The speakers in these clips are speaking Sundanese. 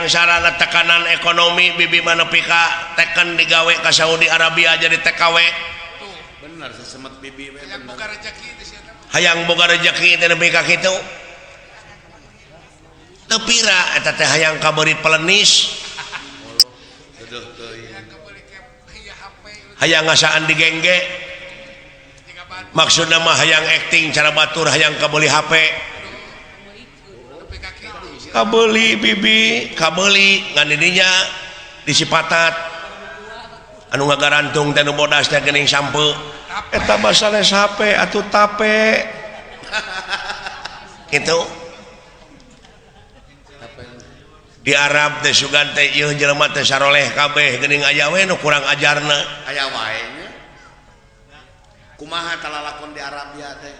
Nyangsarana tekanan ekonomi, bibi mah nepi ka teken digawe ka Saudi Arabia jadi TKW. Bener sesemet bibi we. Yang Bener. Boga rezeki teh sia teh. Hayang boga rezeki teh nepi ka kitu. Teu pira eta teh hayang kabeuri pelenis. Deudeuh teuing. Yang kebeli ke iya HP. Hayang ngasaan digengge. Jiga batu. Maksudna mah hayang acting cara batur, hayang kabeuli HP. Nepi ka kitu sia. Kabeli, bibi kabeli, ngan didinya disipatat anu ngagarantung teh nu bodas teh geuning sampe eta mah sanes HP atuh, tape gitu. Di Arab teh sugan teh ieu jelema teh saroleh kabeh geuning, aya we nu kurang ajarna. Aya wae nya. Kumaha talalakon di Arabia teh?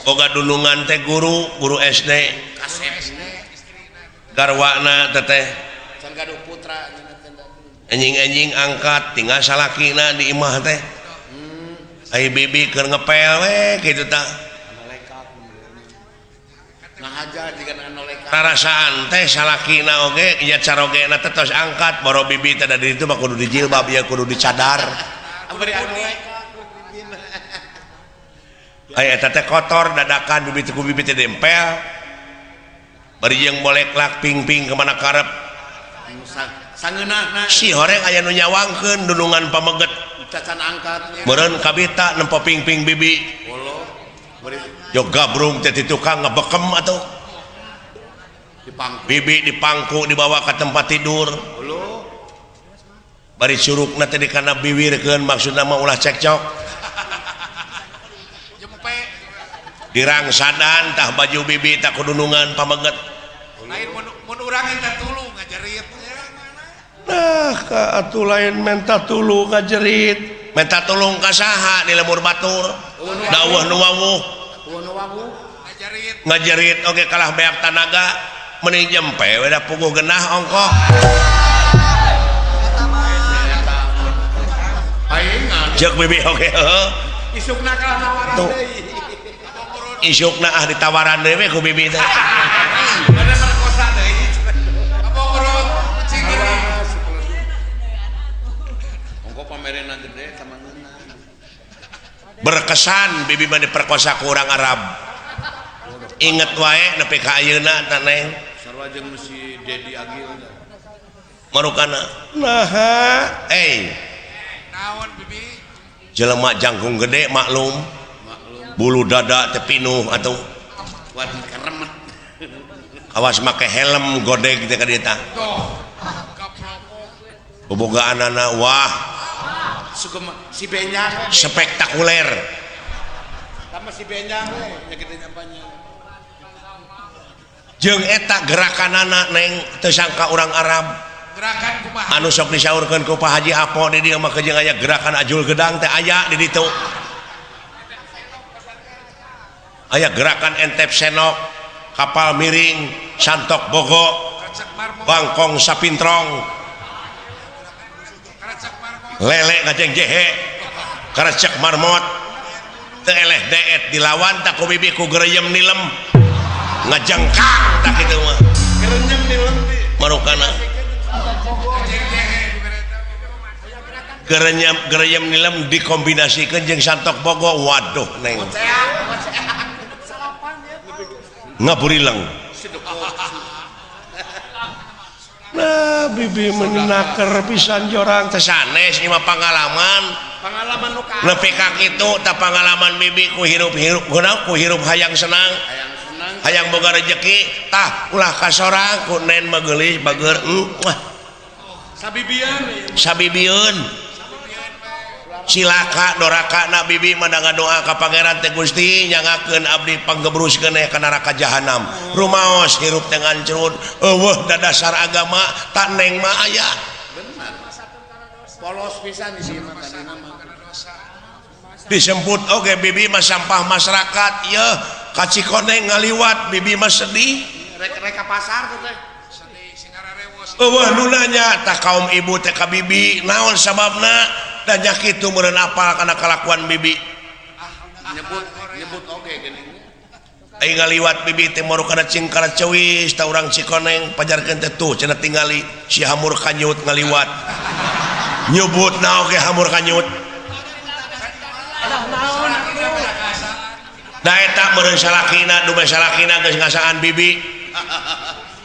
Boga dunungan teh guru, guru SD. Kasep. Garwana teteh. Can gaduh putra nya teh. Anjing-anjing angkat, tinggal salakina di imah teh. Ai bibi keur ngepel we kitu tah. Nolekak. Ngahaja jiga nolekak. Rarasaan teh salakina oge nya carogena teh tos angkat, boro bibi teh da di ditu mah kudu dijilbab ya, kudu dicadar. Beri anu lekak. Ai eta teh kotor dadakan bibi teh, ku bibi teh dempel. Bari jeung boleklak ping-ping kemana karep. Sangeunahna. Si horeng aya nu nyawangkeun dunungan pameget. Cacan angkat. Meureun kabita nempo ping-ping bibi. Bolo. Beri Jo gabrung teh di tukang ngebekem atuh. Dipangku. Bibi dipangku, dibawa ke tempat tidur. Bolo. Bari curugna teh dikana biwirkeun, maksudna mah ulah cekcok. Jempe. Dirangsadan tah baju bibi tak kudunungan pameget. Lain mun mun urang minta tulung ngajerit. Nah ka atuh lain minta tulung ngajerit, minta tulung ka saha di lembur batur dawuh nu wawuh. Eueuh nu wawuh. Ngajerit. Ngajerit oge kalah beak tanaga, mending jempe we da puguh genah ongkoh. Paingan. Jeung bibi oge heuh. Isukna kalah nawaran Tuh. deui. Isukna ah ditawaran deui we ku bibi teh. Bener merkosa deui. Kabongorot cing geuning. Ongko pamerena gede sama ngeunah. Berkesan bibi mah diperkosa ku urang Arab, inget wae nepi ka ayeuna tah, Neng. Sarua jeung si Dedi Agil. Marukana naha eh. Naon, bibi? Jelema jangkung gede maklum. Maklum. Bulu dada teh pinuh atuh. Waduh, keremet. Awas make helm godeg teh ka dieu tah. Tuh. Kaprokok. Bobogaanana wah. Sugema si Benjang we. Spektakuler. Sama si Benjang we nya gede nyampanya. Jeung eta gerakanana, Neng, teu sangka urang Arab. Gerakan kumaha? Anu sok disaurkeun ku Pak Haji Apo di dieu mah jeung aya gerakan ajul gedang teh aya di ditu, aya gerakan entep senok, kapal miring, santok bogo. Kacak marmot. Bangkong sapintrong. Kacak marmot. Lele ngajeng jehe, karecek marmot teu eleh deet dilawan tak ku bibi ku gereyem nilem ngajengkang tak kitu mah. Gerenyem nilem di. Marukana. Ngajeng jehe bukan eta. Gereyem gereyem nilem dikombinasikeun jeung santok bogo, waduh, Neng. Koceak, koceak. Ngaburileng. Sidekok. Nah, bibi menaker pisan jorang teh sanes ieu mah pangalaman. Pengalaman nu ka. Nepi ka kitu tah pangalaman bibi ku hirup-hirup guna ku hirup hayang senang. Hayang senang. Hayang boga rezeki tah ulah kasorang ku nen mah geulis bager, wah. Sabibian. Sabibieun cilaka doraka na bibi mah da ngadoa ka pangeran teh, Gusti, nyangakeun abdi panggebruskeun ka neraka jahanam, rumaos hirup teh ngancrut eueuh da dasar agama tak neng mah aya. Benar. Polos pisan di sini mah tadi mah. Disebut oge bibi mah sampah masyarakat yeuh, ka Cikoneng ngaliwat bibi mah sedih. Rek rek ka pasar tuh teh. Sedih singararewos. Eueuh nu nanya tah kaum ibu teh ka bibi, naon sababna da nya kitu meureun apal kana kalakuan bibi. Nyebut nyebut oge geuning. Aing ngaliwat bibi teh moru kana cingkara cewis ta urang Cikoneng pajarkeun teh tuh cenah tingali si hamur kanyut ngaliwat. Nyebut na oge hamur kanyut. Da eta meureun salakina dume salakina geus ngasaan bibi.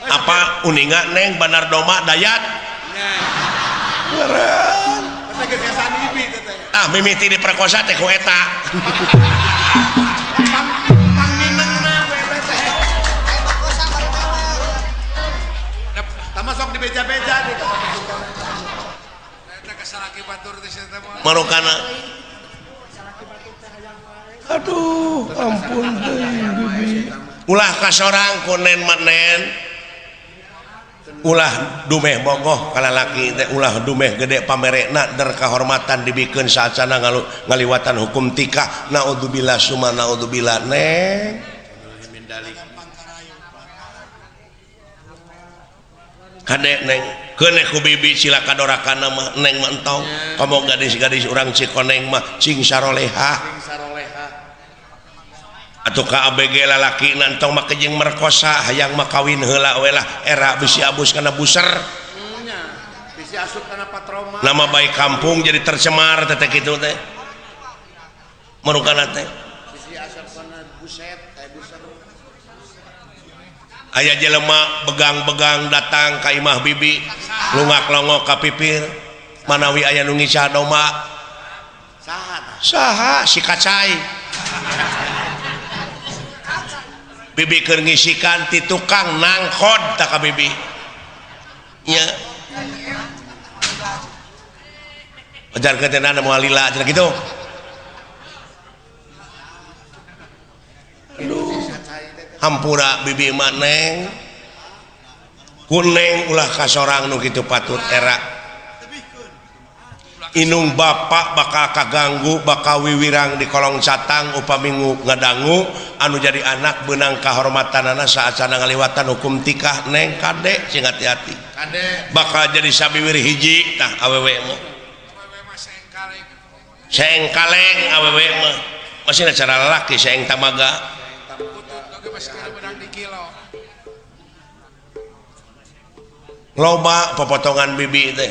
Apa uninga neng Bandar Doma Dayat? Meureun. Ah mimiti diperkosa teh ku eta. Masuk di beja-beja di Marokana. Aduh, ampun teuing bibi. Ulah kasorang ku nen manen. Ulah dumeh bogoh ka lalaki teh ulah dumeh gede pamerekna der kahormatan dibikeun saacana ngaliwatan hukum tikah. Naudzubillah summa naudzubillah neng. Kadek neng keuneh ku bibi sila kadorakana mah neng mah entong komo gadis-gadis urang Cikoneng mah cing sarolehah atuh ka ABG lalaki entong mah kejeng merkosa hayang mah kawin heula we lah era bisi abus kana buser bisi asup kana patroma nama baik kampung jadi tercemar teh kitu teh marukana teh bisi asup kana buset buser. Aya jelema begang-begang datang ka imah bibi lungak-longok ka pipir manawi aya nu ngica domba saha saha si kacai bibi keur ngisikan ti tukang nangkod ta ka bibi nya ajarkeun teh nana moal lila cenah kitu. Aduh hampura bibi mah neng kuneng ulah kasorang nu kitu patut era inung bapak bakal kaganggu bakal wiwirang di kolong catang upami ngadangu anu jadi anak beunang kahormatanana saacana ngaliwatan hukum tikah neng kade sing hati-hati bakal jadi sabiwir hiji tah awewe mah sengkaleng awewe mah masih cara lalaki seng tamaga. Loba popotongan bibi teh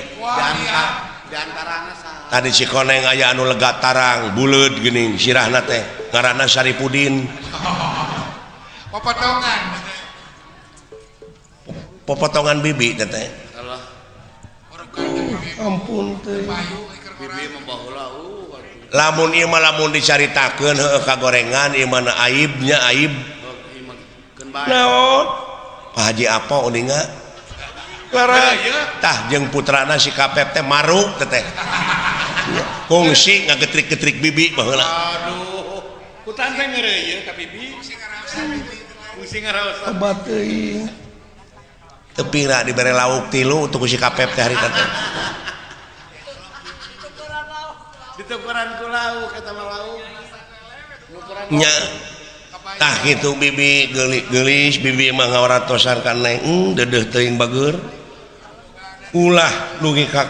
tadi Cikoneng aya anu lega tarang buleud geuning sirahna teh ngaranna Saripudin. Popotongan popotongan bibi teh teh ampun teh bibi mah baheula lamun ieu mah lamun dicaritakeun heueuh kagorengan ieu mah aibnya aib naon Pak Haji apa uninga tah jeung putrana si Kapep teh maruk teh teh kungsi ngagetrik-getrik bibi baheula. Aduh kutan teh ngeureuyeuh ka bibi kungsi ngaraosan obat teuing teu pira dibere lauk tilu tuh ku si Kapep teh harita teh ditukeran ku lauk eta mah lauk nya tah kitu bibi geulis bibi mah ngawaratosan ka neng deudeuh teuing bageur ulah dugi ka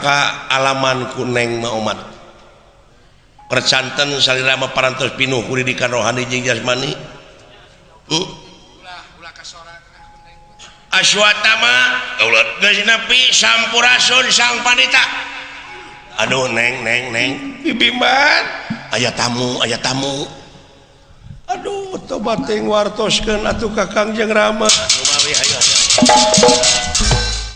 alaman ku neng mah omat percanten salira mah parantos pinuh ku didikan rohani jeung jasmani. Aswatama geus nepi sampurasun sang panita. Aduh neng neng neng bibi mah aya tamu aya tamu. Aduh tobat teuing wartoskeun atuh Kakang jeung Rama. Kumaha ayo ayo.